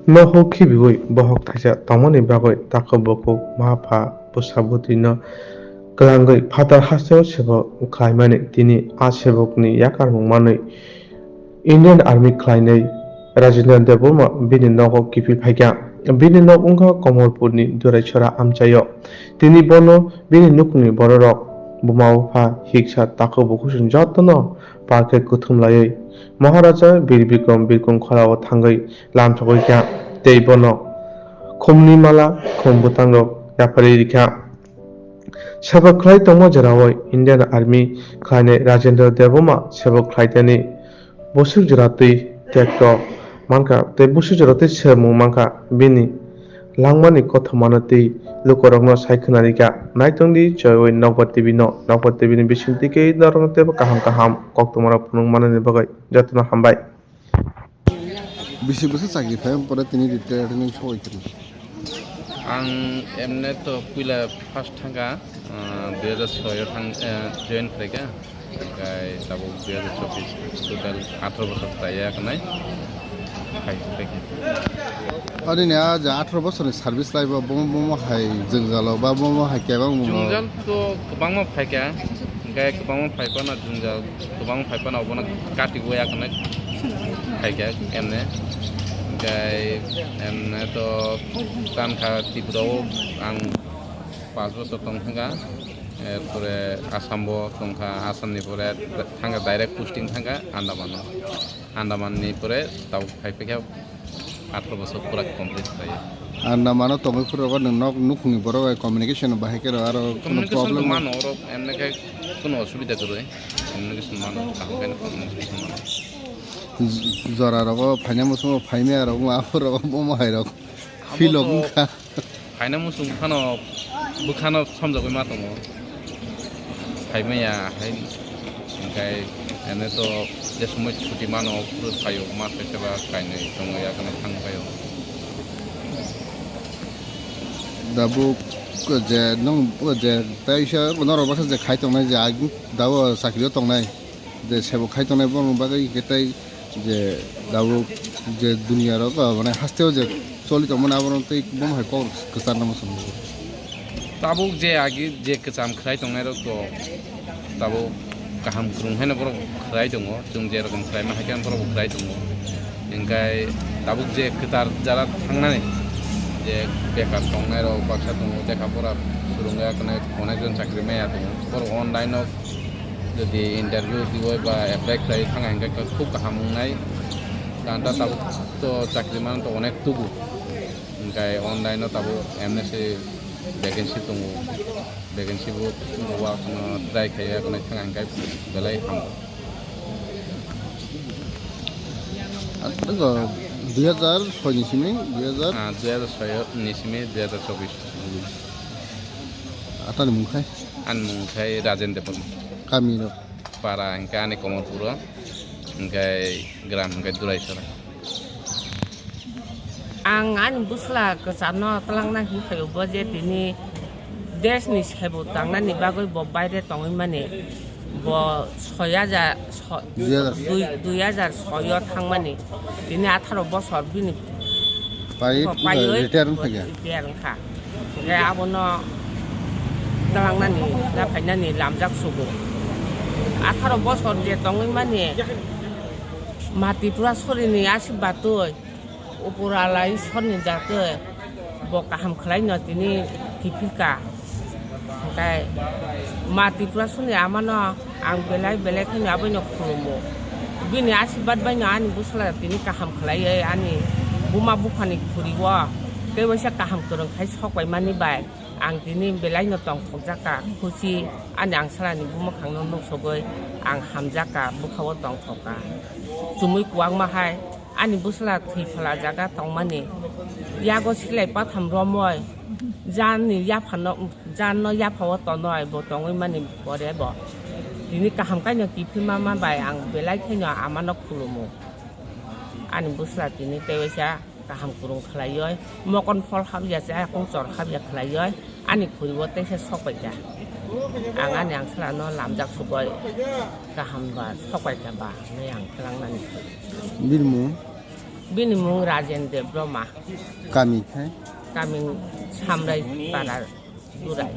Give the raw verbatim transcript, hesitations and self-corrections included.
Nohok khibiwi bohok thaisa tongmani bagwi takhuk bukhuk ma pha bwsa bwtwino kwlangwi phatar hasteo sebok khlaimani tini a sebokni yakarmung manwi Indian Army khlainai Rajendra Debbarma bini nogo kiphil phaikha. Bini nok wngkha Komolpurni Duraisora amchaio. Tini bono bini nukhungni bororok buma bupha hiksa takhuk bukhuk jotono parkhe kuthum laiwi Maharaja Bir Bikram Birkum Kholao thangwi lamsogwi kha tei bono khumni mala khum bwtangrok yapharwi rikha. Seba khlai tongma jora-o Indian Army khlainai Rajendra Debbarma seba khlaitani bwswk jora twi tekto mankha tei bwswk jora twi sermung mankha bini langmani kothomano tei lukurokno sai khwnarikha. Naitongdi choiwi Nokbar T V no. Nokbar T V ni bisingtwi khe norokno teibo kaham kaham koktwmarok phunuk manani bagwi jotono hambai. Bisi bwswk chakri phai pore tini retire wngwi sogwi khe. Ang emne to puila first thangkha, ah, dui hajar soi o thang, eh, join khlaikha, hingkai tabuk dui hajar chobbish, total atharo bosor khlaiya khnai. Hai khlaikha. Ani ne a je atharo bosorni service life o bomo, bomo hai jwngjalo ba bomo hai kebang mung. Jwngjal to kwbangma phaikha, hingkai kwbangma phaiphano jwngjal. Kwbang phaiphano obono kati waya kwnwi phaikha emne. Hingke emne to tankha Tripura o ang paanch bochor tong thangkha. Erpore Assam bo tongkha, Assam ni pore thangkha direct posting thangkha Andaman o. Andaman ni pore tabuk phai paikha. Atharo bosor pura complete khlaiwi. Andaman o tongwi phuru rogo nwng nok nukhungni borok bai communication bahai khe rw aro kheno communication problem. Mano oro emne khe kheno osubida kwrwi. Communication mano, kaham khe communication mano. J-, jora rogo phaina muchungo phaimaya rogo aphuru rogo bomo hai rok. Abo philok to wngkha. Phaina muchung phano bwkhano somjagwi ma tongo. Phaimaya hai hingkai ene to je somoi chuti mano phuru phaio mas kaisa ba kainwi tongo ya kana thang phaio. Dabuk je nung je taisa norok baksa je khai tongnai je agin dabo chakrio tongnai. Je sebo khai tongnai borokni bagwi hwnkhe tei je tabuk je duniya rok, ah, mane hasteo je choli tongmani aborok tei bomo hai kok kwcharnama chwng nukgo. Tabuk je agi je kwcham khlai tongnai rok to tabuk kaham kwrwng haino borok khlai tongo, chwng je rokom khlaima hai khe borok bo khlai tongo. Hingkai tabuk je kwtal jara thangnani je bekar tongnai rok baksa tongo, lekha pora swrwngya kwnai onek jon chakri maya tongo, borok online o Jodi interview diwi ba apply khlai thang hingkhe khub kaham wngnai. Karon ta tabuk to chakri mano to onek tubu. Hingkhe online o tabuk M S C vacancy tongo. Vacancy bo tongo, abono try khlaiya, abono thang hingkhe belai hamo. Ang dui hajar soi ni simi, dui hajar? Ah, dui hajar soi ni simi dui hajar chobbish. Atani mung khai? Ani mung khai Rajen Debbarma. Kami no? Para hingke ani Komorpuro, hingke gram hingke Duraisora. Ang ani bwsla kwcharno twlangna hinwi phaio, bo je tini desni sebo tangnani bagwi bo baire tongwi mani, bo soi hajar, so-, Dui hajar. Dui, dui hajar soi o thangmani, tini atharo bosor bini Pai, bo paiwi retire wng phaikha. Retire wngkha. Hingke abono twlangnani, na phainani lamjak sugo. Atharo bosor je tongwi mani, ma Tripura sorini asirbatwi, upor ala Isorni jatwi, bo kaham khlaino tini kiphilka. Hingke ma Tripura sorini amano ang belai belai khaino aboino khulumo. Bini asirbat baino ani bwsla tini kaham khlaiwi ani buma buphani khuri o tei waisa kaham kwrwng khai sok bai mani bai ang tini belai no tongthokjak ka, khusi ani angsalani bumwkhang no nuksogwi ang hamjak ka, bwkha o tongthok ka. Chumui kwbangma hai ani bwsla thwi phala jaga tongmani yago silai patham romoi jani yaphano Janno yaphao tonoi bo tongwi mani pore bo. Tini kaham kaino kiphilma ma bai ang belai khaino amano khulumo. Ani bwsla tini tei waisa kaham kwrwng khlaioi, mokon phol habya se akung chor habya khlaioi, ani khuribo teisa sokbaikha. Ang ani angsalano lamjak sugoi kaham ba sokbaikha ba hinwi ang twlangnani. Birmung? Bini mung Rajen Debbarma. Kami khe? Kami Samrai Para Durai.